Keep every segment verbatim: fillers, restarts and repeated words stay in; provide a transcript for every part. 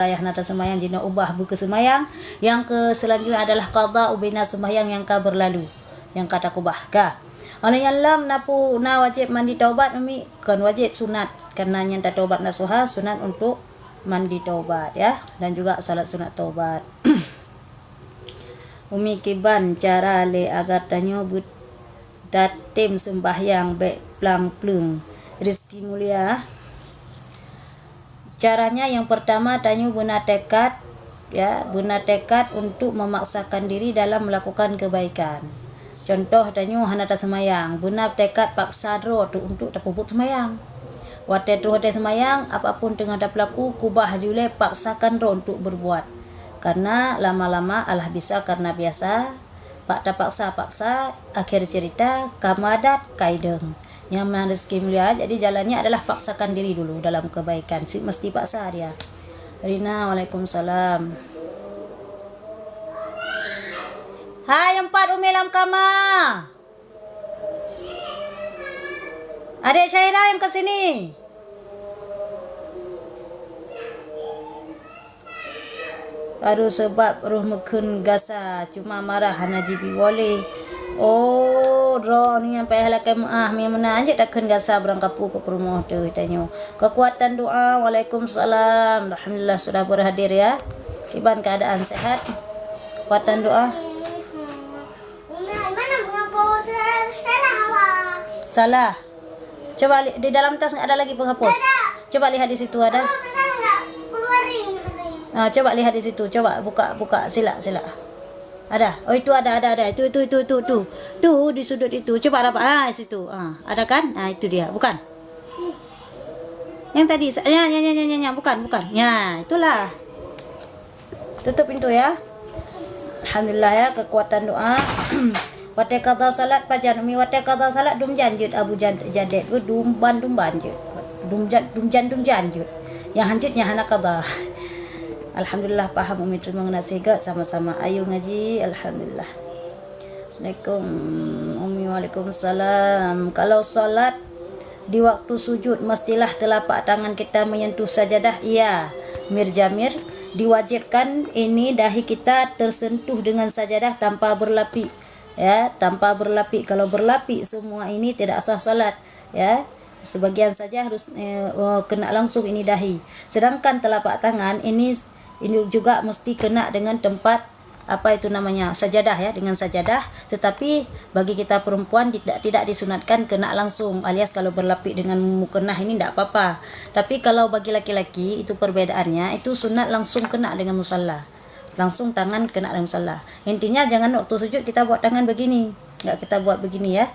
Yah na taseumayang jinoe ubah beukeuseumayang. Nyang keu selanjutnya adalah qadha ubena seumayang nyang ka beurlalu, nyang ka takubah ka. Óh lheueh nyan lom na pu-, na wajéb mandi taubat, Umi, kon wajéb, sunat, karena nyan tatobat nasuha, sunat untuk mandi taubat, ya, dan juga salat sunat taubat. Umi, kiban cara lé agar tanyoe beu-, tatem seumbahyang bék plang-pleung, rezeki mulia? Caranya yang pertama, tanyoe beuna tekad, ya, beuna tekad untuk memaksakan diri dalam melakukan kebaikan. Contoh, tanyoe hana taseumayang, beuna tekad paksa droe tu untuk tapeubuet seumayang. Watée troh watée seumayang, apapun teungoh tapeulaku, kubah julée paksakan droe untuk berbuat. Karena lama-lama alah bisa karena biasa, bak tapaksa-paksa, akhir cerita, ka meuadat, ka idong. Nyang meunan rezeki mulia, jadi jalannya adalah paksakan diri dulu dalam kebaikan. Si mesti paksa dia. Rina, waalaikumsalam. Hai, empat Umi lam kama. Adik Syaira yang ke sini. Baru sebab roh meukheun gasa, cuma marah hana jibi woleh. Oh, droe nyan payah lakée meuáh, meunan jeuet takheun gasa barangkapeue keu peurumoh teuh tanyoe. Kekuatan doa, waalaikumsalam. Alhamdulillah sudah berhadir ya. Kiban keadaan sehat. Kekuatan doa. Umi, mana bunga pohon salah, salah, Allah? Salah. Coba li-, di dalam tas ada lagi penghapus. Ada. Coba lihat di situ ada. Oh, benar nggak? Keluarin. Ah, coba lihat di situ. Coba buka, buka. Sila, sila. Ada. Oh, itu ada, ada, ada. Itu, itu, itu, itu, itu. Tuh, di sudut itu. Coba rapat. Ah, situ. Ah, ada kan? Ah, itu dia. Bukan? Yang tadi. Sa-, ya, ya, ya, ya, ya, ya. Bukan, bukan. Ya, itulah. Tutup pintu ya. Alhamdulillah ya, kekuatan doa. Watée qadha salat pajan Umi, watée qadha salat dum jan jeuet Abu Jan-, Jadet, weh, dum ban, dum ban jeuet. Dum jan, dum jan, dum jan jeuet. Nyang hanjeuet nyang hana qadha. Alhamdulillah paham Umi, terima kasih gak sama-sama. Ayu ngaji, alhamdulillah. Assalamualaikum Umi. Waalaikumsalam. Kalau salat di waktu sujud, mestilah telapak tangan kita menyentuh sajadah? Iya, Mir Jamir. Diwajibkan ini dahi kita tersentuh dengan sajadah tanpa berlapik. Ya, tanpa berlapik. Kalau berlapik semua ini tidak sah salat. Ya, sebagian saja harus, eh, eh, kena langsung ini dahi. Sedangkan telapak tangan ini, ini juga mesti kena dengan tempat apa itu namanya, sajadah ya, dengan sajadah. Tetapi bagi kita perempuan tidak, tidak disunatkan kena langsung, alias kalau berlapik dengan mukennah ini tidak apa-apa. Tapi kalau bagi laki-laki itu perbedaannya, itu sunat langsung kena dengan musalla. Langsung tangan kena dengan musalla. Intinya jangan waktu sujud kita buat tangan begini. Enggak, kita buat begini ya.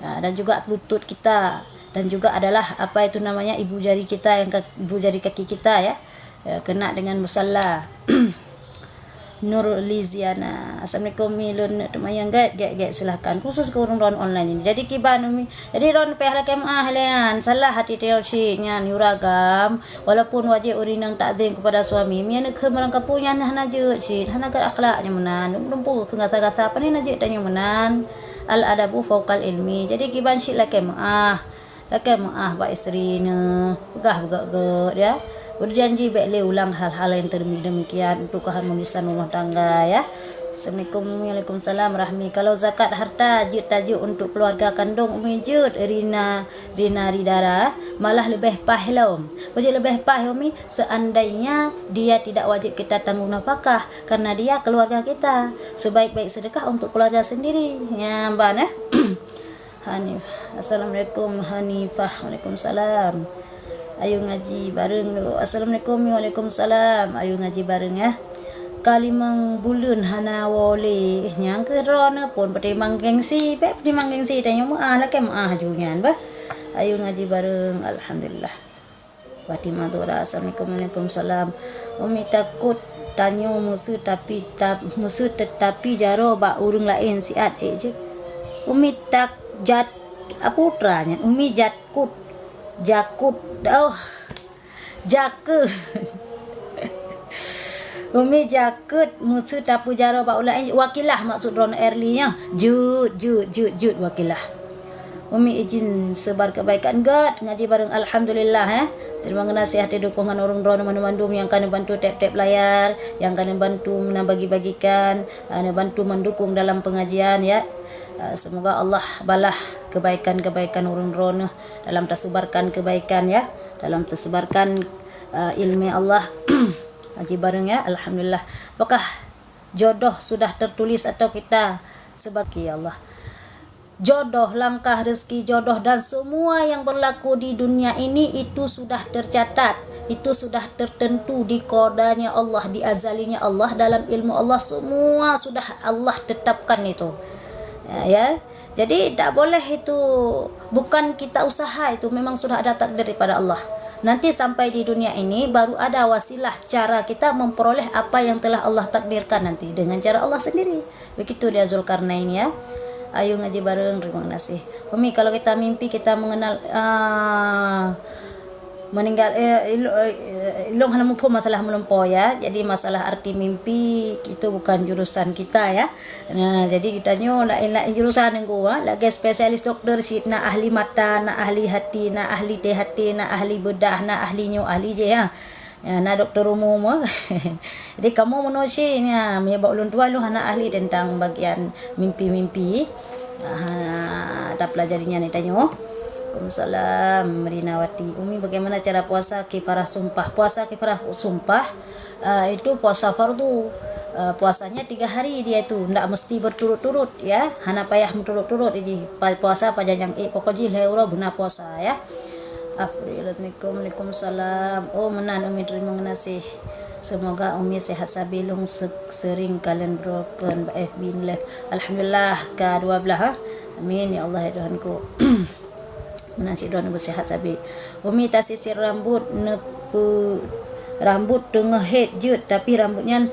Ha, dan juga lutut kita, dan juga adalah apa itu namanya, ibu jari kita yang ka-, ibu jari kaki kita ya. Ya, kena dengan musalla. Nur Liziana. Assalamualaikum, Mi, lôn neuk teumayang, gét, gét, gét, silahkan. Khusus keu ureuëng droen online ini. Jadi kiban Umi. Jadi droen payah lakée meuáh lé nyan. Salah hati teuh cit nyan, yue ragam. Walaupun wajéb ureuëng inong takzim kepada suami, meunyoe neukheun barangkapeue nyan hana jeuet cit, hana gét akhlak nyan meunan. Dumpeue keu gasa-gasa, pane na jeuet tanyoe meunan. Al adabu fauqal ilmi. Jadi kiban cit lakée meuáh. Lakée meuáh bak istri neuh, peugah beugét-gét ya. Berjanji bék lé ulang hal-hal yang terdemikian untuk keharmonisan rumah tangga ya. Assalamualaikum. Waalaikumsalam Rahmi. Kalau zakat harta jeuet tajok untuk keluarga kandong Umi, jeuet Rina, Rina Ridara, malah leubeh paih lom. Peue jeuet leubeh paih Umi? Seandainya dia tidak wajib kita tanggung nafkah karena dia keluarga kita. Sebaik-baik sedekah untuk keluarga sendiri. Ya, ban eh. Hanif. Assalamualaikum Hanifah. Waalaikumsalam. Ayu ngaji bareng. Assalamualaikum. Waalaikumsalam. Ayu ngaji bareng ya. Ka limong buleuen hana woe lé. Nyang keu droeneuh pun peutimang gengsi, bék peutimang gengsi tanyoe meuáh, lakée meuáh ju nyan bah. Ayu ngaji bareng. Alhamdulillah. Fatimah Zura, assalamualaikum. Waalaikumsalam. Umi takot tanyoe meuseu tapi ta-, meuseu tetapi jaroe bak ureuëng laén siat ék jeuet. Umi tak jat apa putra nyan? Umi jakut, jakut, oh, jakeu. Umi jakut meuseu tapeujaroe bak ureuëng laén. Wakilah maksud droen Erli nyan. Jeuet, jeuet, jeuet, jeuet wakilah. Umi izin sebar kebaikan. Göt ngaji bareng, alhamdulillah, eh. Terima kasih atas dukungan ureuëng droeneuh mandum-mandum nyang ka neubantu tap-tap layar, nyang ka neubantu na bagi-bagikan, eh, neubantu mendukung dalam pengajian, ya. Eh, semoga Allah balah kebaikan-kebaikan ureuëng droeneuh dalam tersebarkan kebaikan, ya, dalam tersebarkan, eh, ilmu Allah. Ngaji bareng, ya, alhamdulillah. Apakah jodoh sudah tertulis atau kita sebagai Allah? Jodoh, langkah rezeki, jodoh dan semua yang berlaku di dunia ini itu sudah tercatat, itu sudah tertentu di kodanya Allah, di azalinya Allah, dalam ilmu Allah semua sudah Allah tetapkan itu. Ya, ya. Jadi tak boleh itu, bukan kita usaha, itu memang sudah ada takdir daripada Allah. Nanti sampai di dunia ini baru ada wasilah cara kita memperoleh apa yang telah Allah takdirkan nanti dengan cara Allah sendiri. Begitu dia Zulkarnain, ya. Ayu ngaji bareng, terima kasih. Umi, kalau kita mimpi, kita mengenal, ah, meninggal, eh, ilo-, eh, ilong hana muphom masalah meulumpoe, ya. Jadi masalah arti mimpi itu bukan jurusan kita, ya. Nah, jadi kita nyoe lain-lain jurusan nunggu, ha. Lagèe spesialis doktor cit, na ahli mata, na ahli hati, na ahli T H T, na ahli bedah, na ahli nyoe, ahli jih, ha. Ya, na doktor umum, ha. Jadi kamoe meunoe cit nyan, meunyoe bak ulôn tuan lôn hana ahli tentang bagian mimpi-mimpi. Ha, tapelajari nyan tanyoe. Waalaikumsalam, Rinawati. Umi, bagaimana cara puasa kifarah sumpah? Puasa kifarah sumpah, eh, itu puasa fardu. Eh, puasanya tiga hari dia itu, ndak mesti berturut-turut, ya. Hana payah berturut-turut ji. Pa-, puasa pajan nyang ék, pokok jih lhèe uroe beuna puasa, ya. Afrilakum, waalaikumsalam. Oh, meunan Umi, terima kasih. Semoga Umi sehat sabe, lôn se-, sering kalon droe keu bak F B live. Alhamdulillah, ka dua belas, ha. Amin ya Allah ya Tuhanku. Meunan cit droeneuh beusehat sabe. Umi tasisir rambut neupeu-, rambut teungoh haid jeuet, tapi rambut nyan,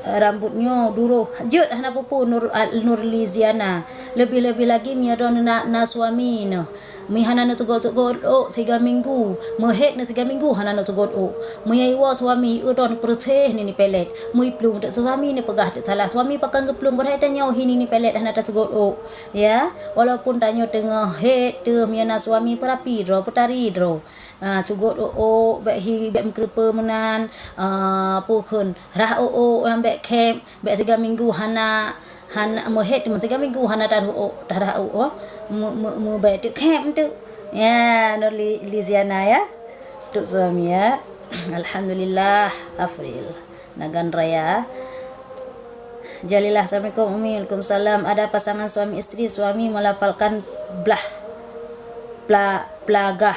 rambut nyoe duroh. Jeuet hana peue-peue Nur, Nurliziana. Lebih-lebih lagi meunyoe droeneuh na, na suami neuh. Meuhana neuteugôt-teugôt ôk tiga minggu. Meuhaid neuh tiga minggu hana neuteugôt ôk. Meunyoe iwoe suami, eu droeneuh peureuséh nini pelet. Meuplueng teuk suami, neupeugah teuk salah suami, pakon geuplueng, padahai tanyoe hi nini pelet hana tateugôt ôk. Ya, walaupun tanyoe teungoh haid teuh, meunyoe na suami, peurapi droe, peutari droe. Ah, teugôt ôk-ôk, bèk hi, bèk meukeureupeue meunan, ah, peue kheun, rhah ôk-ôk nyang bèk khép, bèk tiga minggu hana, hana meuhaid teuma tiga minggu hana tarhah ôk, tarhah ôk, oh. Me-, me-, meubèk teuk khép teuk. Ya, Nurli-, Liziana ya. Teuk suami ya. Alhamdulillah, Afril. Nagan Raya. Jalilah, assalamualaikum Umi. Waalaikumsalam. Ada pasangan suami istri, suami melafalkan blah pla-, plagah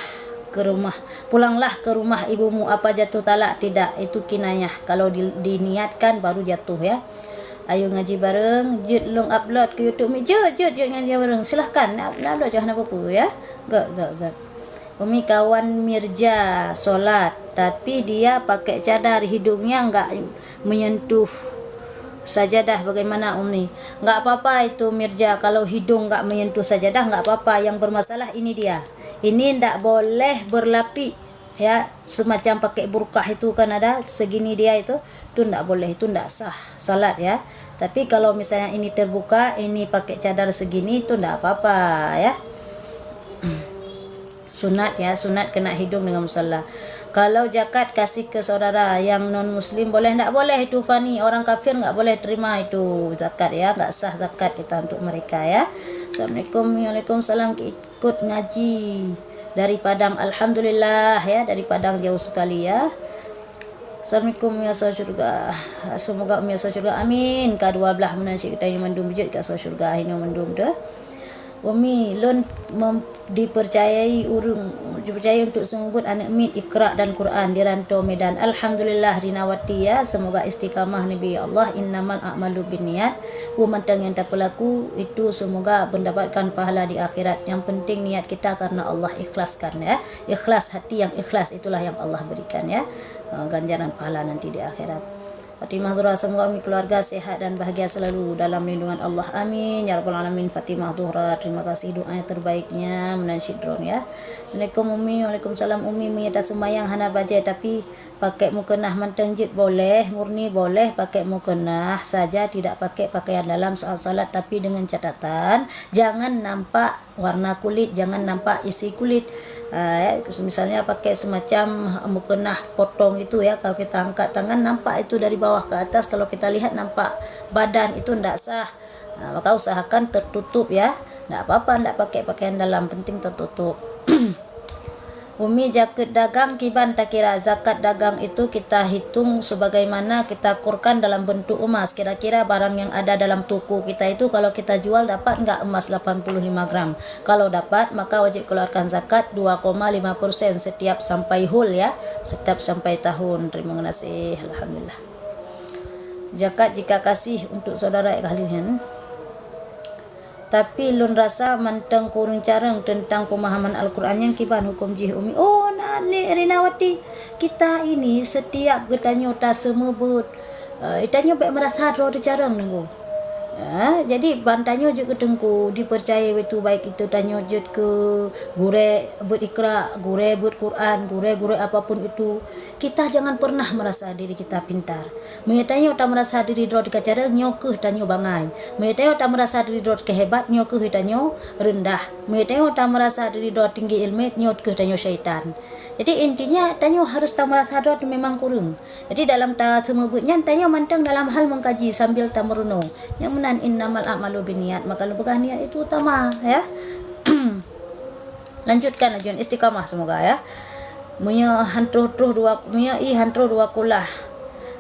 ke rumah. Pulanglah ke rumah ibumu, apa jatuh talak? Tidak, itu kinayah. Kalau di-, diniatkan baru jatuh ya. Ayo ngaji bareng, jeuet lôn upload ke YouTube Umi. Jeuet, jeuet, jeuet ngaji bareng. Silahkan, na-, na upload je hana apa-apa ya. Gak, gak, gak. Umi, kawan Mirja solat, tapi dia pakai cadar, hidungnya enggak menyentuh sajadah, bagaimana Umi? Enggak apa-apa itu Mirja, kalau hidung enggak menyentuh sajadah enggak apa-apa. Yang bermasalah ini dia. Ini ndak boleh berlapik ya, semacam pakai burkah itu kan ada segini dia itu, tu ndak boleh, itu ndak sah salat ya. Tapi kalau misalnya ini terbuka, ini pakai cadar segini, tu ndak apa-apa ya. Sunat ya, sunat kena hidung dengan musalla. Kalau zakat kasih ke saudara yang non muslim boleh? Ndak boleh itu Fani, orang kafir nggak boleh terima itu zakat ya, nggak sah zakat kita untuk mereka ya. Assalamualaikum, waalaikumsalam. Ikut ngaji dari Padang, alhamdulillah ya, dari Padang jauh sekali ya. Assalamualaikum, Umi asoe syurga. Semoga Umi asoe syurga. Amin. Ka dua belas meunan cit geutanyoe mandum jeuet keu asoe syurga, hinoe mandum tu. Umi, lôn mem-, dipercayai ureuëng, dipercayai untuk seumeubeuet aneuk miet Iqra dan Quran di Rantau Medan. Alhamdulillah, Rinawati ya. Semoga istiqamah neubi ya Allah. Innamal a'malu binniyat. Peue mantong nyang tapeulaku itu semoga mendapatkan pahala di akhirat. Yang penting niat kita karena Allah, ikhlaskan ya. Ikhlas, hati yang ikhlas itulah yang Allah berikan ya. Eh, ganjaran pahala nanti di akhirat. Fatimah Zuhra, semoga Umi keluarga sehat dan bahagia selalu dalam lindungan Allah. Amin ya rabbal alamin. Fatimah Zuhra, terima kasih doa yang terbaiknya. Meunan cit droeneuh ya. Assalamualaikum Umi. Waalaikumsalam Umi. Meunyoe taseumayang hana bajée tapi pakai mukena mantong jeuet boleh, murni boleh pakai mukena saja, tidak pakai pakaian dalam saat salat, tapi dengan catatan jangan nampak warna kulit, jangan nampak isi kulit. Ah, ya, misalnya pakai semacam mukena potong itu ya, kalau kita angkat tangan nampak itu dari bawah ke atas, kalau kita lihat nampak badan, itu ndak sah. Ah, maka usahakan tertutup ya. Ndak apa-apa ndak pakai pakaian dalam, penting tertutup. Umi, zakat dagang kiban takira? Zakat dagang itu kita hitung sebagaimana kita kurkan dalam bentuk emas. Kira-kira barang yang ada dalam toko kita itu kalau kita jual dapat enggak emas delapan puluh lima gram? Kalau dapat, maka wajib keluarkan zakat dua koma lima persen setiap sampai haul ya, setiap sampai tahun. Terima kasih. Alhamdulillah. Zakat jika kasih untuk saudara kalian. Tapi lôn rasa mantong kureueng carông teuntang peumahaman Al-Qur'an nyan, kiban huköm jih Umi? Oh, na Nik Rinawati, kita ini setiap geutanyoe taseumeubeuet, eh, tanyoe bèk meurasa droe teucarông Teungku. Eh, jadi ban tanyoe jeuet keu Teungku, dipercaya itu baik itu tanyoe jeuet keu gurèe beuet Iqra, gurèe beuet Qur'an, gurèe-gurèe apapun itu, kita jangan pernah merasa diri kita pintar. Meunyoe tanyoe tameurasa diri droe teuka carông, nyoe kheueh tanyoe bangai. Meunyoe tanyoe tameurasa diri droe teuka hebat, nyoe kheueh tanyoe reundah. Meunyoe tanyoe tameurasa diri droe tinggi ileumèe, nyoe kheueh tanyoe syaitan. Jadi intinya tanyoe harus tameurasa droe memang kureueng. Jadi dalam taseumeubeuet nyan tanyoe mantong dalam hal mengkaji sambil tameurunoe. Nyang meunan innamal a'malu binniyat, maka lôn peugah niat itu utama, ya. Lanjutkan laju, istiqamah semoga ya. Meunyoe han troh-troh dua, meunyoe ie han troh dua kulah.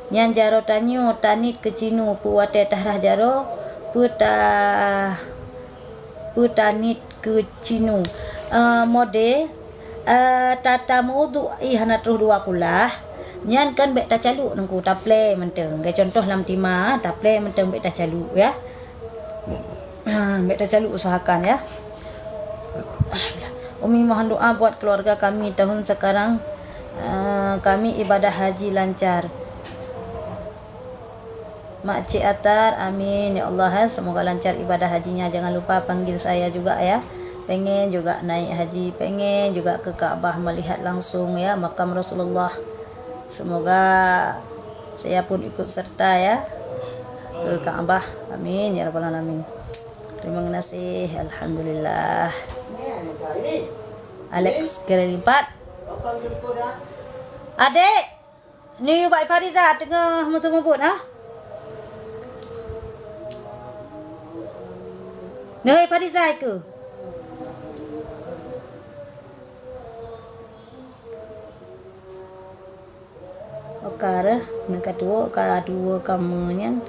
Nyan jaroe tanyoe taniet keu cinu, peue watèe tarhah jaroe, peue ta, peue taniet keu cinu. Eh, mode, eh, tata meuwudhu ie hana troh dua kulah. Nyan kan bèk tacaluk Teungku, taplè mantong. Keu contoh lam tima, taplè mantong bèk tacaluk ya. Ha, bèk tacaluk usahakan ya. Alhamdulillah. Umi mohon doa buat keluarga kami tahun sekarang, eh, kami ibadah haji lancar. Mak Cik Atar, amin ya Allah, eh. Semoga lancar ibadah hajinya. Jangan lupa panggil saya juga ya. Pengen juga naik haji, pengen juga ke Ka'bah melihat langsung ya makam Rasulullah. Semoga saya pun ikut serta ya ke Ka'bah. Amin ya rabbal alamin. Terima kasih. Alhamdulillah. Alex Kerilimpat. Adik, ni bak Fariza teungoh meuseumubut ah. Ni Fariza ke? Oka reh, meuka tuwo, ka dua kamoe nyan.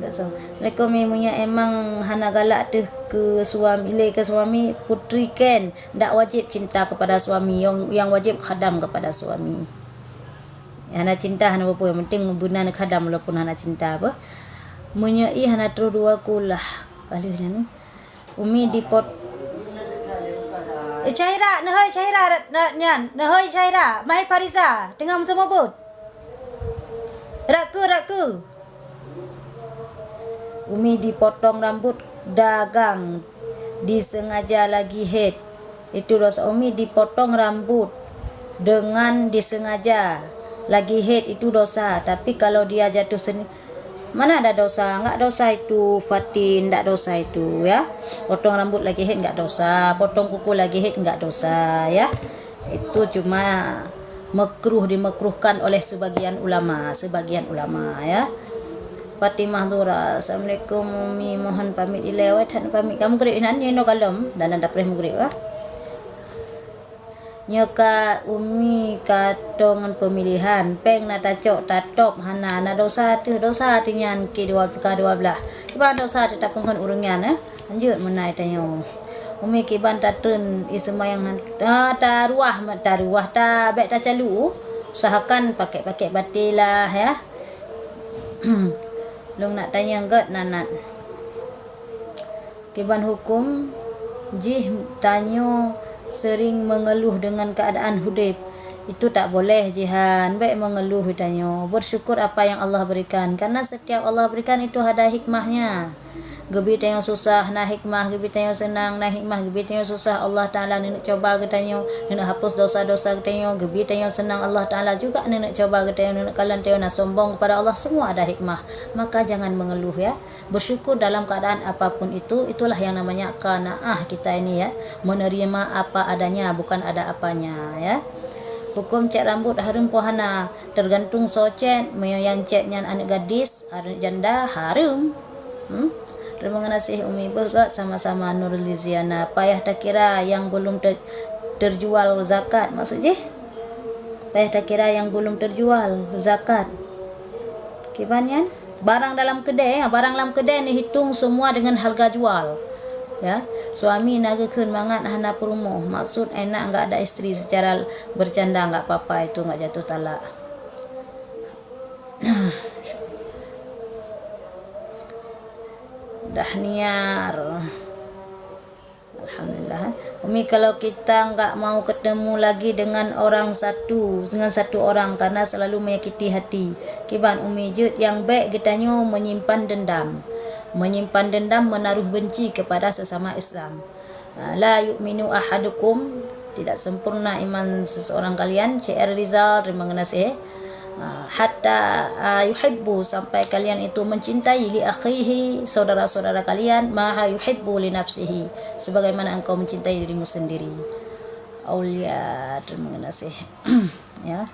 Assalamualaikum, Mi. Meunyoe emang hana galak teuh keu suami, lé keu suami, putri kèn, ndak wajéb cinta kepada suami, yang, yang wajéb khadam kepada suami. Hana cinta, hana peue-peue, yang penting beuna khadam walaupun hana cinta apa. Meunyoe ie hana troh dua kulah, ka lheueh nyan. Umi dipot-, eh, Syahira, neuhôi Syahira, ra-, ra-, nyan, neuhôi Syahira, mahé Fariza, teungoh meuseumubut. Rak keu, rak keu. Umi dipotong rambut dagang disengaja lagi haid. Itu dosa. Umi dipotong rambut dengan disengaja lagi haid, itu dosa. Tapi kalau dia jatuh sen-, mana ada dosa? Enggak dosa itu, Fatin, enggak dosa itu, ya. Potong rambut lagi haid enggak dosa, potong kuku lagi haid enggak dosa, ya. Itu cuma makruh, dimakruhkan oleh sebagian ulama, sebagian ulama, ya. Fatimah Zura, Assalamualaikum Umi, mohon pamit ilèe, awai that pamit. Ka meugrib inan, nyoe inoe kalom, dan, dan dapreh meugrib, ah. Nyoe ka Umi ka tô ngon pemilihan, péng na tacok, tatôb hana, na dosa teuh, dosa teuh nyan keu dua, ka dua blah. Kiban dosa teuh tapeungkheun ureueng nyan, eh? Lanjut meunai tanyoe. Umi kiban tatreun ie seumayang han-, ah, taruwah, taruwah, ta-, bèk tacaluk. Usahakan pakèk-pakèk batèe lah, ya. Lôn nak tanyong gèt, Nanat. Kiban huköm jih tanyoe sering mengeluh dengan keadaan udép. Itu tak boleh, Jihan. Bèk mengeluh tanyoe. Bersyukur apa yang Allah berikan. Karena setiap Allah berikan itu ada hikmahnya. Geubi tanyoe susah, na hikmah. Geubi tanyoe senang, na hikmah. Geubi tanyoe susah, Allah Ta'ala neuneuk coba geutanyoe, neuneuk hapus dosa-dosa geutanyoe. Geubi tanyoe senang, Allah Ta'ala juga neuneuk coba geutanyoe, neuneuk kalon tanyoe na sombong kepada Allah. Semua ada hikmah. Maka jangan mengeluh, ya. Bersyukur dalam keadaan apapun itu, itulah yang namanya qanaah kita ini, ya. Menerima apa adanya, bukan ada apanya, ya. Hukum cèt rambut hareuem peue hana, tergantung soe cèt. Meunyoe nyang cèt nyan aneuk gadis, aneuk janda, hareuem. Hmm? Terima kasih Umi, beuh göt sama-sama Nurliziana. Payah takira yang belum ter-, terjual zakat, maksud jih? Payah takira yang belum terjual zakat. Kiban nyan? Barang dalam keudè, ya, barang lam keudè neuhitung semua dengan harga jual. Ya, suami na geukheun mangat hana peurumoh, maksud enak enggak ada istri, secara bercanda enggak apa-apa, itu enggak jatuh talak. Dahniar. Alhamdulillah. Umi, kalau kita enggak mau ketemu lagi dengan orang satu, dengan satu orang karena selalu menyakiti hati, kiban Umi, jeuet nyang bèk geutanyoe menyimpan dendam. Menyimpan dendam menaruh benci kepada sesama Islam. Ah, la yu'minu ahadukum, tidak sempurna iman seseorang kalian, C R Rizal, terima kasih. Ah, hatta, ah, yuhibbu, sampai kalian itu mencintai, li akhihi, saudara-saudara kalian, ma yuhibbu li nafsihi, sebagaimana engkau mencintai dirimu sendiri. Aulia, terima kasih. Ya.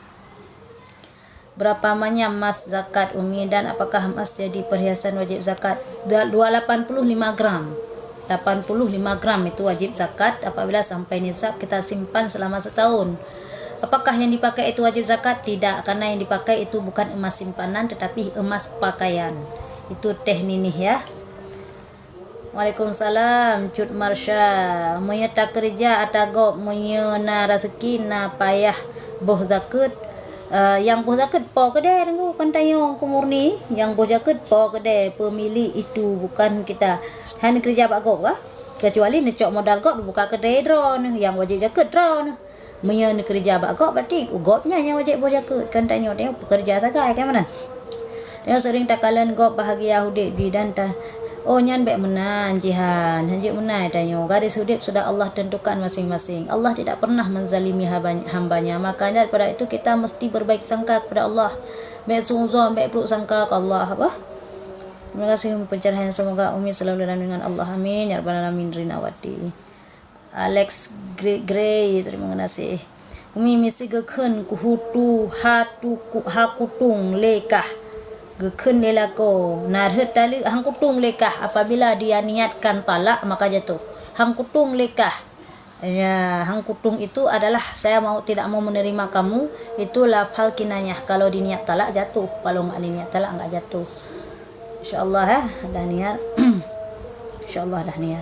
Berapa manyam mas zakat, Umi, dan apakah emas jadi perhiasan wajib zakat? Dua, dua, lapan puluh lima gram. Lapan puluh lima gram itu wajib zakat apabila sampai nisab, kita simpan selama setahun. Apakah yang dipakai itu wajib zakat? Tidak, karena yang dipakai itu bukan emas simpanan, tetapi emas pakaian. Itu teh ninih, ya. Waalaikumsalam, Cut Marsha. Meunyoe takeureuja ata gob, meunyoe na raseuki, na payah boh zakeuet. Eh, nyang boh zakeuet po keudè, Teungku, kon tanyoe Teungku Murni. Nyang boh zakeuet po keudè, pemilik itu, bukan kita. Hana keureuja bak gob kah? Kecuali neucok modal gob, buka keudè droeneuh, nyang wajéb zakeuet droeneuh. Meunyoe neukeureuja bak gob, berarti gob nyan nyang wajéb boh zakeuet, kon tanyoe, tanyoe peukeureuja sagai, kan meunan? Tanyoe seuring takalon gob bahagia udép jih dan ta-, oh, nyan bèk meunan, Jihan, hanjeuet meunan tanyoe. Garis udép sudah Allah tentukan masing-masing. Allah tidak pernah menzalimi haba-, hamba-Nya. Makanya daripada itu kita mesti berbaik sangka kepada Allah. Bèk suuzon, bèk buruk sangka keu Allah, apa? Terima kasih Umi pencerahan. Semoga Umi selalu dalam lindungan Allah. Amin ya rabbal alamin. Rinawati. Alex Gre-, Gray, terima kasih. Umi, miseue geukheun kuhutu hatu ku-, ha kutung lé kah. Geukheun lé lakoe, na rhot taleuek han kutung lé kah, apabila dia niatkan talak, maka jatuh. Han kutung lé kah. Ya, han kutung itu adalah saya mau tidak mau menerima kamu, itu lafal kinayah. Kalau diniat talak, jatuh. Kalau enggak diniat talak, enggak jatuh. Insya Allah, ya, Dahniar. Insya Allah, Dahniar.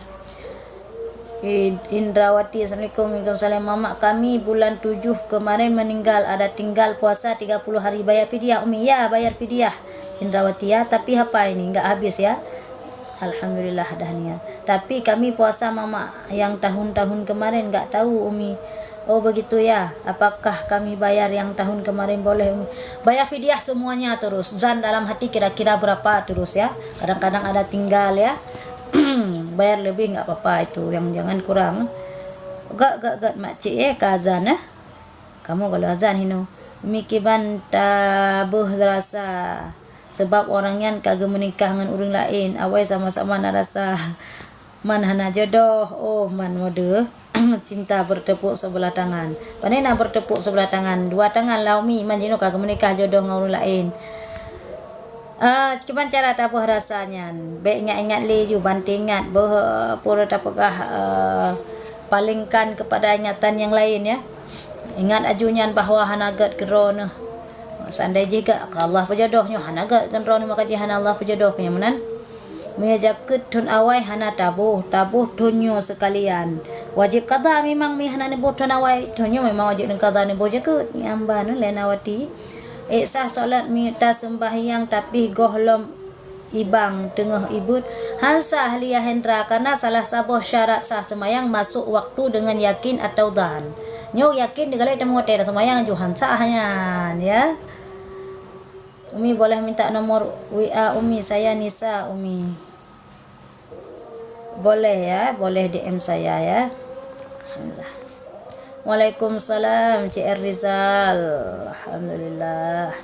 Indrawati, assalamualaikum. Waalaikumsalam. Mamak kami bulan tujuh kemarin meninggal, ada tinggal puasa tiga puluh hari, bayar fidyah, Umi? Ya, bayar fidyah, Indrawati, ya. Tapi hapa ini enggak habis, ya. Alhamdulillah, Dahniar. Tapi kami puasa mamak yang tahun-tahun kemarin enggak tahu, Umi. Oh, begitu, ya. Apakah kami bayar yang tahun kemarin boleh, Umi? Bayar fidyah semuanya terus. Zan dalam hati kira-kira berapa terus, ya. Kadang-kadang ada tinggal, ya. Bayar lebih enggak apa-apa itu, yang jangan kurang. Gak, gak, gak, makcik, ya, ke azan, ya. Kamu kalau azan hino. Umi, kiban tabeuh rasa. Sebab orang nyan ka geumeunikah ngon ureueng laén. Awai sama-sama na rasa. Man hana jodoh, oh, man mode. Cinta bertepuk sebelah tangan. Pane na bertepuk sebelah tangan? Dua tangan lah, Umi, man jinoe ka geumeunikah jodoh ngon ureueng laén. Ah, kiban cara tabeuh rasa nyan. Bèk ingat-ingat lé ju, banté ingat beuh, eh, peue tapeugah, eh, palingkan kepada ingatan yang lain, ya. Ingat aju nyan bahwa hana gèt keudroe neuh. Seandai jih gèt keu Allah peujodoh nyoe, hana gèt keudroe neuh, maka jih hana Allah peujodoh nyoe meunan. Meunyoe jakeuet thon awai hana taboh, taboh thon nyoe seukalian. Wajéb qadha memang, meunyoe hana neuboh thon awai, thon nyoe memang wajéb neuqadha neuboh jakeuet. Nyan ban lé Nawati. Ék sah solat meunyoe taseumbahyang tapi gohlom ibang teungoh ibeuet? Han sah, Lia Hendra, karena salah saboh syarat sah seumayang masôk waktu deungon yakin atau dhan. Nyoe yakin digalak teumé watée dah seumayang ju han sah nyan, ya. Umi boleh minta nomor W A Umi, saya Nisa, Umi. Boleh ya, boleh D M saya ya. Alhamdulillah. Waalaikumsalam, C R Rizal. Alhamdulillah.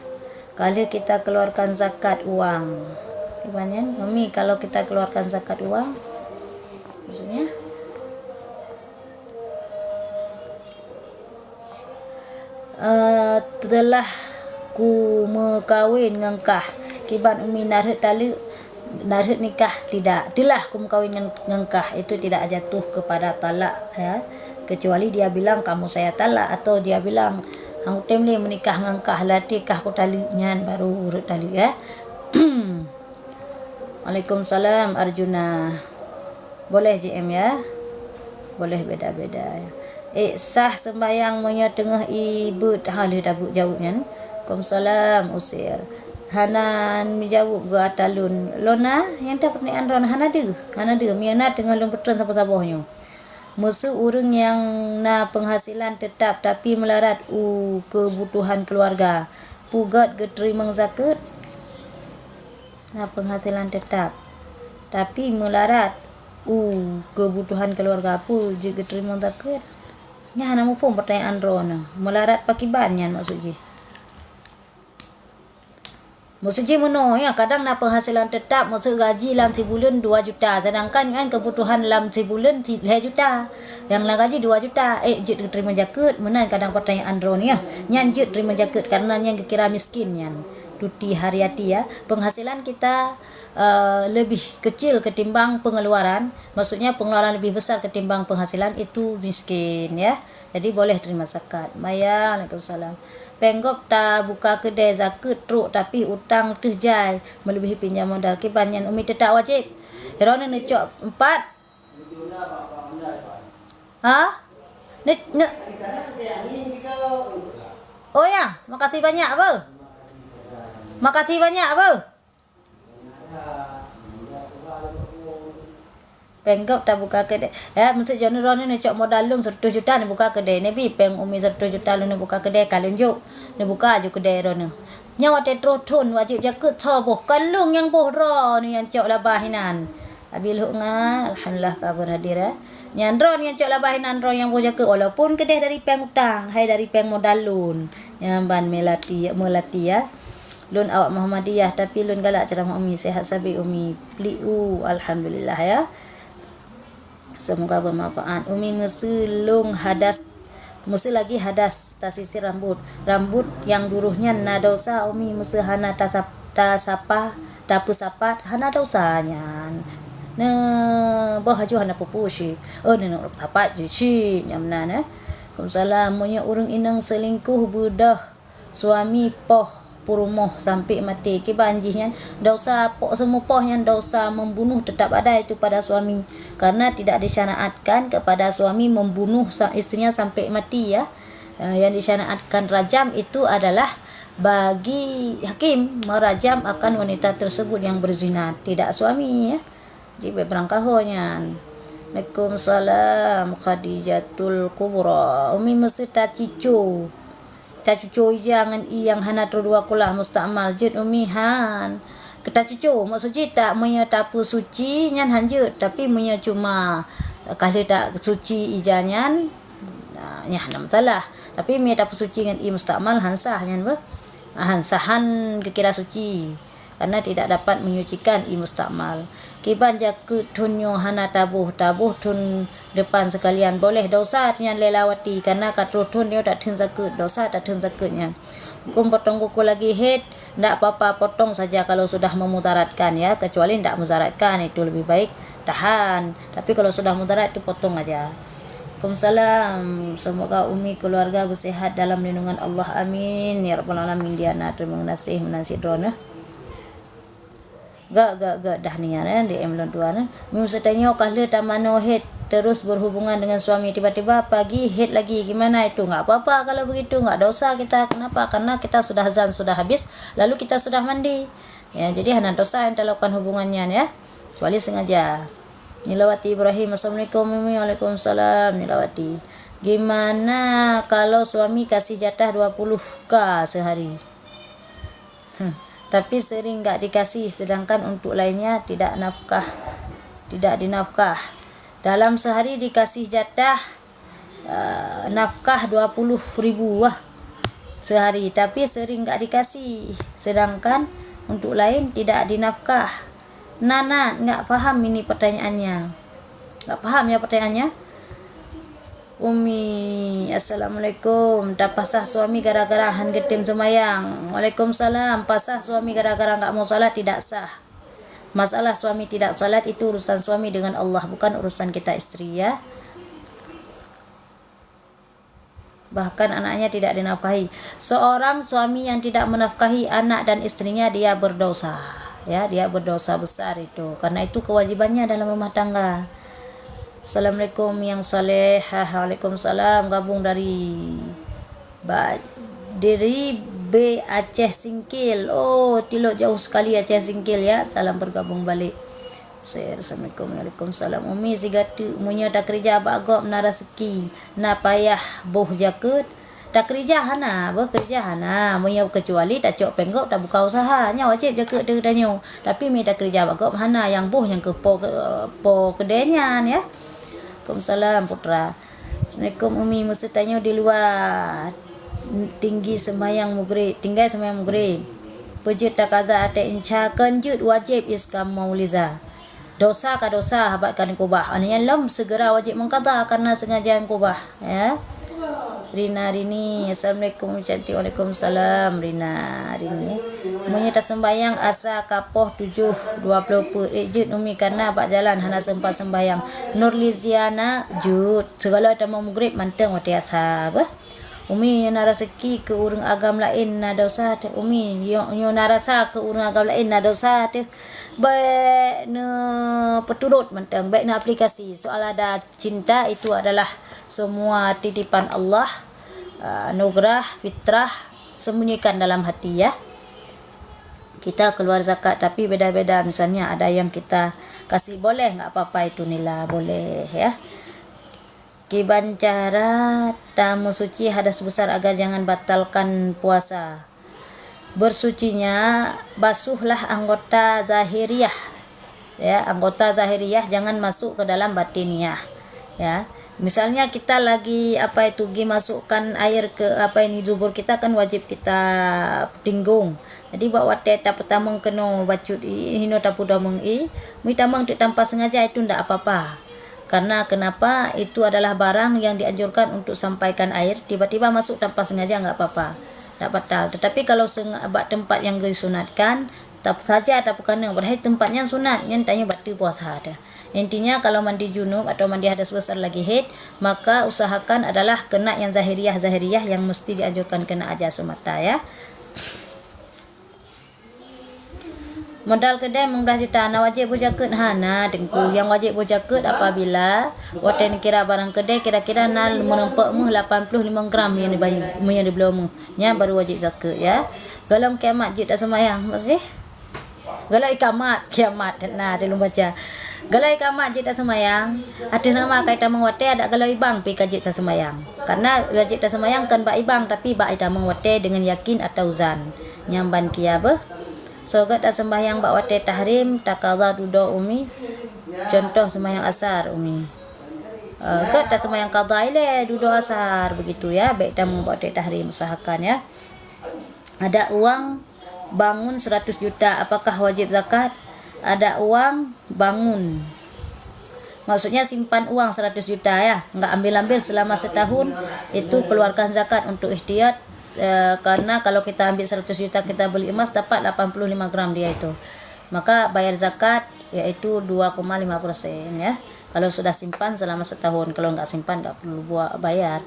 Kalau kita keluarkan zakat uang. Gimana, Umi, kalau kita keluarkan zakat uang? Maksudnya? Eh, telah ku meukawen ngon kah. Kiban Umi na rhot taleuek, na rhot nikah tidak. Telah ku meukawen ngon, ngon kah. Itu tidak jatuh kepada talak, ya. Kecuali dia bilang, "Kamu saya talak," atau dia bilang, "Hana kutem lé meunikah ngon kah, latih kah ku taleuek," nyan baru rhot taleuek, ya. Waalaikumsalam, Arjuna. Boleh J M ya? Boleh beda-beda. Eh, sah sembahyang meunyoe teungoh ié beuet? Ha, lheueh tabeuet jaweueb nyan. Waalaikumsalam, Usir. Hana meujaweueb geuh ata lôn. Lôn na, nyang teuh peureunaan droeneuh hana deuh. Hana deuh, meunyoe na teungoh lôn peutrön saboh-saboh nyoe. Meuseu ureuëng nyang na penghasilan tetap tapi meularat u keubutuhan keuluwarga, peue gét geuteurimong zakeuet? Na penghasilan tetap, tapi meularat u keubutuhan keuluwarga, peue jeuet geuteurimong zakeuet? Nyan hana muphom peutanyaan droeneuh. Meularat pakriban nyan maksud jih? Maksud jih meunoe, ya, kadang na penghasilan tetap, maksud gaji lam sibuleuen dua juta, sedangkan nyan keubutuhan lam sibuleuen si-, lhée juta. Nyang na gaji dua juta, eh, jeuet geuteurimong zakeuet, meunan kadang peutanyaan droeneuh, ya. Nyan jeuet teurimong zakeuet, karena nyan geukira miskin nyan. Tuti Haryati, ya. Penghasilan kita eh, lebih kecil ketimbang pengeluaran, maksudnya pengeluaran lebih besar ketimbang penghasilan, itu miskin, ya. Jadi boleh terima zakat. Maya, waalaikumsalam. Péng gob tabuka keudè zakeuet trok, tapi utang teuh jai melebihi pinjam modal. Kiban nyan Umi, teutap wajéb. Droeneuh neucok empat. Ha? Ne, ne. Oh ya, makasih banyak, apa? Makasih banyak, apa? Péng gob tabuka keudè. Ya, maksud jih droeneuh neucok modal lôn seratus juta neubuka keudè. Neubi péng Umi seratus juta lôn neubuka keudè, ka lôn jok. Neubuka ju keudè droeneuh. Nyan watèe troh thon wajéb zakeuet soe boh, kon lôn nyang boh, droeneuh nyang cok laba hinan. Abi lhok nga, alhamdulillah ka berhadir, ya. Nyan droeneuh nyang cok laba hinan, droeneuh nyang boh zakeuet, walaupun keudeh dari péng utang, hai dari péng modal lôn. Nyan ban meulati, meulati, ya. Lôn awak Muhammadiyah, tapi lôn galak ceramah Umi. Sehat sabe Umi. Pli u, alhamdulillah ya. Semoga bermanfaat. Umi, meuseu lôn hadas, meuseu lagi hadas tasisir rambut. Rambut nyang duroh nyan na dosa, Umi, meuseu hana tasap-, tasapa, tapeusapat, hana dosa nyan. Neuboh aju hana peue-peue cit. Oh, neuneuk sapat ju cit, nyan meunan, eh. Waalaikumsalam. Meunyoe ureueng inong selingkuh beudôh suami poh peurumoh sampai mati, kiban jih nyan dosa, poh seumeupoh nyan dosa membunuh tetap ada itu pada suami, karena tidak disyariatkan kepada suami membunuh sa-, istrinya sampai mati, ya. Eh, yang disyariatkan rajam itu adalah bagi hakim merajam akan wanita tersebut yang berzina, tidak suami, ya. Jih bèk beurangkaho nyan. Waalaikumsalam, Khadijatul Kubra. Umi, meuseu tacuco. Tacuco ija ngon ié nyang hana troh dua kulah, mustakmal jeuet, Umi? Han. Keu tacuco, maksud jih tak, meunyoe tapeusuci nyan han jeuet, tapi meunyoe cuma ka lheueh tasuci ija nyan, nah, nyan hana masalah. Tapi meunyoe tapeusuci ngon ié mustakmal, han sah nyan beuh. Han sah, han geukira suci. Karena tidak dapat menyucikan ié mustakmal. Kiban jakeuet thon nyoe hana taboh, taboh thon depan sekalian. Boleh, dosa nyan lé lawati, karena ka troh thon nyoe tatheun jakeuet, dosa tatheun jakeuet nyan. Huköm potong kuku lagi haid, ndak papa potong saja kalau sudah memudaratkan, ya, kecuali ndak mudaratkan, itu lebih baik tahan. Tapi kalau sudah mudarat, itu potong aja. Waalaikumsalam. Semoga Umi keluarga bersehat dalam lindungan Allah. Amin ya rabbal alamin. Diana, terima kasih meunan sidroe nyoe. Gak, gak, gak dah niat, eh, D M lôn tuan, eh. Meuseu tanyoe ka lheueh tamanoe haid, terus berhubungan dengan suami, tiba-tiba pagi haid lagi, gimana itu? Nggak apa-apa kalau begitu, nggak dosa kita. Kenapa? Karena kita sudah azan sudah habis, lalu kita sudah mandi. Ya, jadi hana dosa yang talakukan hubungan nyan, ya. Kecuali sengaja. Nilawati Ibrahim, assalamualaikum Umi. Waalaikumsalam, Nilawati. Gimana kalau suami kasih jatah dua puluh K sehari? Hmm. Tapi sering nggak dikasih, sedangkan untuk lainnya tidak nafkah, tidak dinafkah. Dalam sehari dikasih jatah, eh, nafkah dua puluh ribu wah sehari, tapi sering nggak dikasih, sedangkan untuk lain tidak dinafkah. Nana nggak paham ini pertanyaannya. Nggak paham ya pertanyaannya? Umi, assalamualaikum. Tapasah suami gara-gara han geutem seumayang. Waalaikumsalam. Pasah suami gara-gara nggak mau salat tidak sah. Masalah suami tidak salat itu urusan suami dengan Allah, bukan urusan kita istri ya. Bahkan anaknya tidak dinafkahi. Seorang suami yang tidak menafkahi anak dan istrinya, dia berdosa. Ya, dia berdosa besar itu. Karena itu kewajibannya dalam rumah tangga. Assalamualaikum yang saleh. Waalaikumsalam. Gabung dari ba-, dari B Aceh Singkil. Oh, tilok jauh sekali Aceh Singkil ya. Salam bergabung balik. Assalamualaikum. Waalaikumsalam. Umi sigateuk, meunyoe takeurija bak gob na raseuki, na payah boh jakeuet, takeurija hana, boh keurija hana. Meunyoe keucuali tacok péng gob tabuka usaha, nyan wajéb jakeuet teuh tanyoe. Tapi meunyoe takeurija bak gob hana, nyang boh nyang keu po, po keudè nyan ya. Waalaikumsalam putra. Assalamualaikum Umi, meuseuti tanyoe di luwa tinggi sembahyang mugrib, tinggai sembahyang mugrib. Peujeuet takaza até insya kon jeuet wajéb iskam mauliza. Dosa ka dosa, habat ka neukubah. Aneuk nyan lom segera wajéb mengkaza karena sengaja neukubah, ya. Rina Rini, assalamualaikum cantik. Waalaikumsalam Rina Rini. Meunyoe tasembahyang asa ka poh tujoh dua ploh peuet, ék jeuet Umi karena bak jalan hana sempat sembahyang. Nurliziana jeuet. Segala tamong mugrib mantong watée asa beuh. Umi, nyoe na raseuki keu ureuëng agam laén na dosa teuh. Umi, nyoe, nyoe na rasa keu ureuëng agam laén na dosa teuh. Bék neupeuturot mantong, bék neuaplikasi. Soal ada cinta itu adalah semua titipan Allah, eh, anugerah, fitrah, sembunyikan dalam hati ya. Kita keluar zakat tapi beda-beda, misalnya ada yang kita kasih boleh, nggak apa-apa itu nila, boleh ya. Kiban cara tameusuci hadas besar agar jangan batalkan puasa. Bersucinya, basuhlah anggota zahiriah. Ya, anggota zahiriah jangan masuk ke dalam batiniah. Ya. Misalnya kita lagi apa itu gi masukkan air ke apa ini dubur kita kan wajib kita tinggung. Jadi bak watée tapeutamong keunoe bacut i, hino tapeutamong i, meutamong teuk tanpa sengaja itu ndak apa-apa. Karena kenapa? Itu adalah barang yang dianjurkan untuk sampaikan air, tiba-tiba masuk tanpa sengaja nggak apa-apa. Ndak batal. Tetapi kalau senga-, bak tempat yang disunatkan, tap saja tapeukanong, padahai tempat nyan sunat, nyan tanyoe bateue puasa dah. Intinya kalau mandi junub atau mandi hadas besar lagi haid, maka usahakan adalah kena yang zahiriah-zahiriah yang mesti dianjurkan kena aja semata ya. Modal keudè limong blaih juta, na wajéb boh jakeuet? Hana, Teungku. Nyang wajéb boh jakeuet apabila watée neukira barang keudè kira-kira na meurumpok méuh lapan ploh limong gram nyang dibayeue, nyang dibloe méuh. Nyan baru wajéb jakeuet, ya. Golom kiamat jeuet taseumayang, maksudnya? Golom kiamat, kiamat, na, di lôn baca. Golom kiamat jeuet taseumayang, ateueh nama ka itamong watée, adak golom ibang pih ka jeuet taseumayang. Karena wajéb taseumayang kon bak ibang, tapi bak itamong watée dengan yakin atau zan. Nyan ban kia beuh. Soe gét taseumbahyang bak watée tahrim, takadha dudoe umi. Contoh seumbahyang asar umi. Eh, gét taseumbahyang kadha ilée dudoe asar, begitu ya. Bék tamong bak watée tahrim, usahakan ya. Ada uang bangun seratus juta, apakah wajib zakat? Ada uang bangun. Maksudnya simpan uang seratus juta ya, nggak ambil-ambil selama setahun, itu keluarkan zakat untuk ihtiyat. Eh, karena kalau kita ambil seratus juta kita beli emas dapat lapan puluh lima gram dia itu. Maka bayar zakat yaitu dua koma lima persen ya. Kalau sudah simpan selama setahun, kalau nggak simpan nggak perlu buat bayar.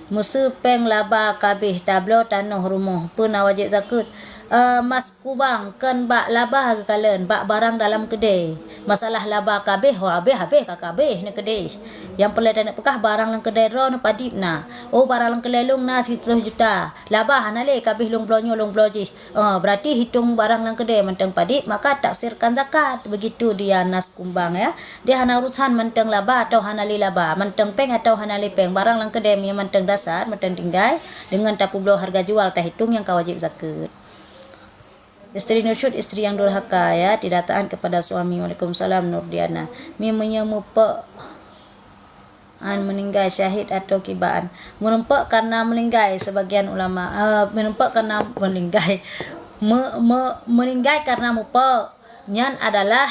Meuseu péng laba ka abéh tabloe tanoh rumoh, peue na wajéb zakeuet? Eh, mas kubang kon bak laba geukalon, bak barang dalam keudè. Masalah laba ka abéh, ho abéh-abéh ka, ka abéh na keudè. Nyang peureulèe taneuk peugah barang lam keudè droe nyoe padit na. Oh, barang lam keudè lôn na sireutôh juta. Laba hana lé, ka abéh lôn bloe nyoe, lôn bloe jih. Eh, berarti hitong barang lam keudè mantong padit, maka taksirkan zakat. Begitu dia nas kumbang, ya. Dia hana urusan mantong laba atau hana lé laba, mantong péng atau hana lé péng. Barang lam keudè meunyo mantong dasar, mantong tinggai, deungon tapeubloe harga jual, tahitong nyang ka wajéb zakeuet. Isteri nusyuz, isteri yang durhaka, ya, tidak taat kepada suami. Waalaikumsalam, Nurdiana. Mi meunyo meupok an meuninggai syahid atau kibaan. Meureumpok karena meuninggai, sebagian ulama, eh, meureumpok karena meuninggai. Me-, me-, meuninggai karena meupok. Nyan adalah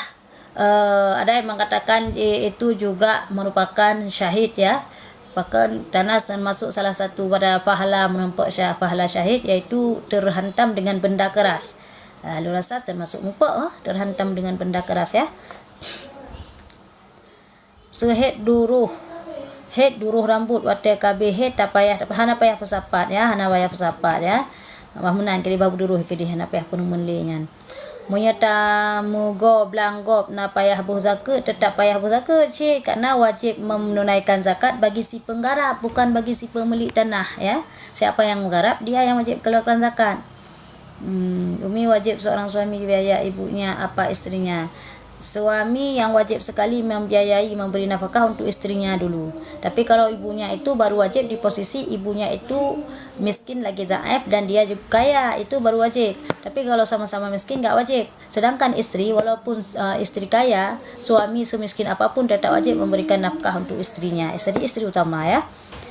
Eh, ada yang mengatakan, eh, itu juga merupakan syahid, ya. Bahkan Tanas termasuk salah satu pada pahala menumpuk syah-, pahala syahid, yaitu terhantam dengan benda keras. Eh, lôn rasa termasuk mupok, eh, terhantam dengan benda keras, ya. Seuhét duroh, hét duroh rambut watèe ka abéh hét, tapayah, hana payah peusapat, ya, hana payah peusapat, ya. Bah meunan keudéh, bah duroh keudéh, hana payah peurumeuen lé nyan. Meunyo tameugoe blang gob na payah boh zakeuet, teutap payah boh zakeuet cit, karena wajéb menunaikan zakat bagi si penggarap, bukan bagi si pemilik tanah, ya. Siapa yang menggarap, dia yang wajib keluarkan zakat. Hmm, Umi wajib seorang suami biaya ibunya apa istrinya. Suami yang wajib sekali membiayai, memberi nafkah untuk istrinya dulu. Tapi kalau ibunya itu baru wajib di posisi ibunya itu miskin lagi dhaif dan dia juga kaya, itu baru wajib. Tapi kalau sama-sama miskin, nggak wajib. Sedangkan isteri, walaupun, eh, isteri kaya, suami semiskin apapun tetap wajib memberikan nafkah untuk istrinya. Jadi isteri utama, ya.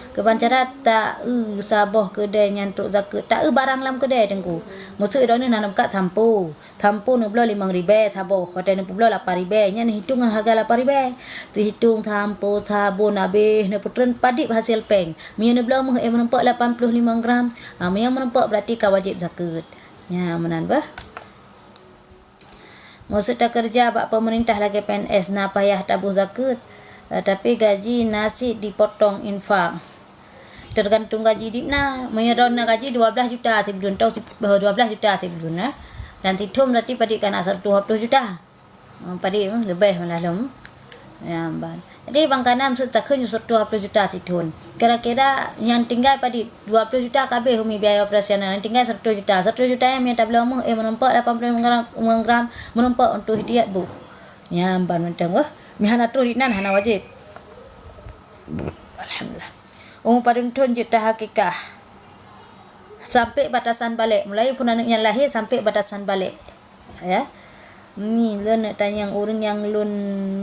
Keubancara taeu saboh keudè nyan trok zakeuet, taeu barang lam keudè, Teungku. Meuseu droeneuh na neumeukat sampo. Sampo neubloe limong ribèe saboh, watèe neupeubloe lapan ribèe, nyan neuhitong ngon hareuga lapan ribèe. Teuhitong sampo, sabon abéh, neupeutreun padit hasil péng. Meunyo neubloe meuh, eh, meurumpok lapan ploh limong gram, ha, meunyo meurumpok berarti ka wajéb zakeuet. Nyan meunan bah. Meuseu takeureuja bak peumeurintah lagèe P N S na payah taboh zakeuet, eh, tapi gaji na cit dipotong infak. Teugantung gaji dipna. Meunyo droeneuh na gaji dua blaih juta sibuleuen, tau si-, eh, dua blaih juta sibuleuen, eh. Dan sithôn berarti padit ka na sireutoh dua ploh juta. Eh, padit, eh, leubeh malah lom. Ya, ban. Jadi, bang kana meuseu takheun nyoe sireutoh dua ploh juta sithôn. Kira-kira nyang tinggai padit dua ploh juta ka abéh umi biaya operasional. Nyang tinggai sireutoh juta. Sireutoh juta nyan meunyo tabloe meuh, eh, meurumpok lapan ploh gram, meurumpok untuk ihtiyat boh. Nyan ban mantong, wah. Mi hana troh inan hana wajéb. Alhamdulillah. Umu padum thôn jeuet tahakikah. Sampai batasan balek. Mulai phon aneuk nyan lahé sampai batasan balek. Ya. Ni lôn neuk tanyong ureueng nyang lôn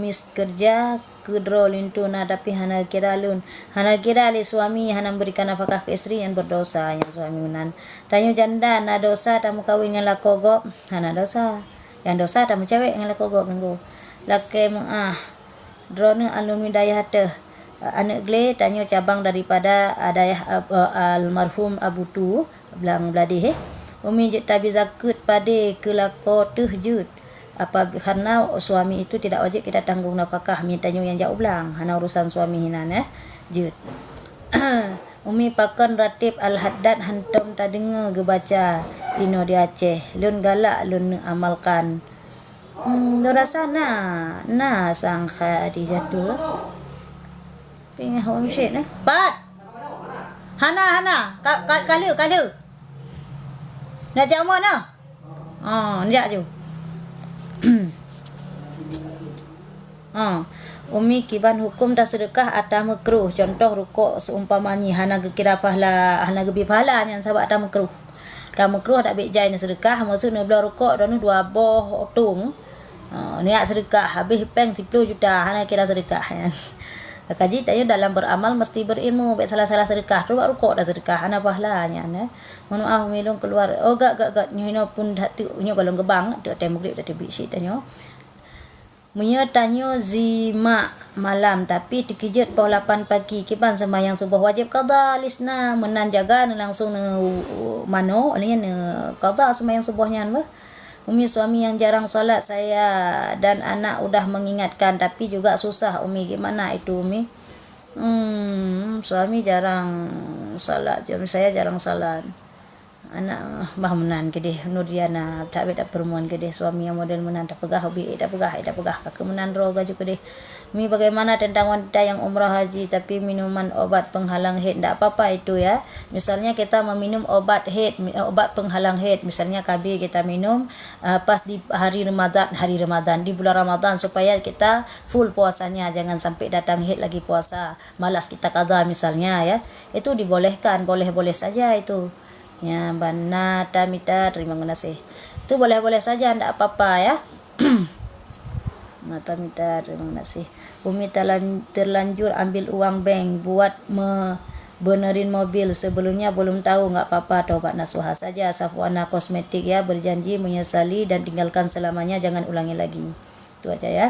mis keureuja keu droe linto na tapi hana kira lôn. Hana kira lé suami hana memberikan nafkah keu isteri nyang berdosa nyang suami meunan. Tanyoe janda na dosa tameukawen ngon lakoe gob? Hana dosa. Nyang dosa tameucewek ngon lakoe gob nunggu. Lakée meuáh. Droeneuh alumni dayah teuh, aneuk glé tanyoe cabang daripada, ah, dayah, ah, almarhum Abu Tu, Blang Bladeh, eh. Umi jeuet tabi zakeuet padé keu lakoe teuh jeuet. Apa karena suami itu tidak wajib kita tanggung nafkah, mi tanyoe nyang jak u blang, hana urusan suami hinan, eh. Jeuet. Umi pakon ratib Al-Haddad hantom tadeungoe geubaca inoe di Aceh. Lôn galak lôn neuamalkan. Hmm, lôn rasa na, na sang Khadijah tu. Pingah Umi Syed, eh. Pat! Hana, hana. Ka, ka, kale, kale. Nak jak umah na? Oh, jak ju. Ha, Umi kiban huköm taseudeukah ata meukruh, contoh rukok seumpama nyi hana geukira pahala, hana geubi pahala nyan sabab ata meukruh. Ata meukruh dak bék jai neuseudeukah, maksud neubloe rukok droeneuh dua boh tong. Ha, neujak seudeukah, habéh péng siploh juta, hana kira seudeukah nyan. Kaji tanyoe dalam beramal mesti berilmu, bék salah-salah seudeukah, trok bak rukok dah seudeukah, hana pahala nyan, eh. Mohon maaf, Umi lôn keuluar. Oh, gak, gak, gak, nyoe inoe pun dak teuk, nyoe golom geubang, dak tém maghrib, dak tém biet cit tanyoe. Meunyoe tanyoe jimak malam tapi teukeujot poh lapan pagi, kiban seumayang suboh wajéb qadha lisna, meunan jaga neu langsung neu mano, neu qadha seumayang suboh nyan bah. Umi, suami yang jarang salat, saya dan anak udah mengingatkan tapi juga susah Umi, gimana itu Umi? Hmm, suami jarang salat, suami saya jarang salat. Anak bah meunan keudeh, Nurdiana, that bèk tapeureumeun keudeh, suami nyang model meunan, tapeugah ubé, eh, tapeugah, eh, tapeugah, ka keuh meunan droe gaju keudeh. Mi, bagaimana tentang wanita yang umrah haji tapi minuman obat penghalang haid, ndak apa-apa itu ya. Misalnya kita meminum obat haid, mi-, obat penghalang haid, misalnya K B kita minum, ah, pas di hari Ramadan, hari Ramadan, di bulan Ramadan, supaya kita full puasanya, jangan sampai datang haid lagi puasa, malas kita qadha misalnya ya. Itu dibolehkan, boleh-boleh saja itu. Ya, ban na tamita, terima kasih. Itu boleh-boleh saja, ndak apa-apa ya. Na tamita, terima kasih. Umi talan-, terlanjur ambil uang bank buat me-, benerin mobil. Sebelumnya belum tahu, nggak apa-apa, taubat nasuha saja. Safwana Kosmetik ya, berjanji menyesali dan tinggalkan selamanya, jangan ulangi lagi. Itu aja ya.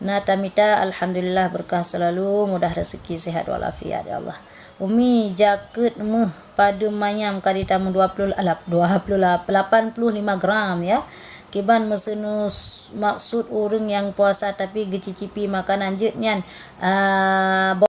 Na tamita, alhamdulillah, berkah selalu, mudah rezeki, sehat walafiat ya Allah. Umi, jakeuet méuh padum manyam ka ditamong dua puluh, alah, dua puluh, lapan puluh lima gram ya. Kiban meuseunus maksud ureuëng nyang puasa tapi geucicipi makanan jeuet nyan, ah,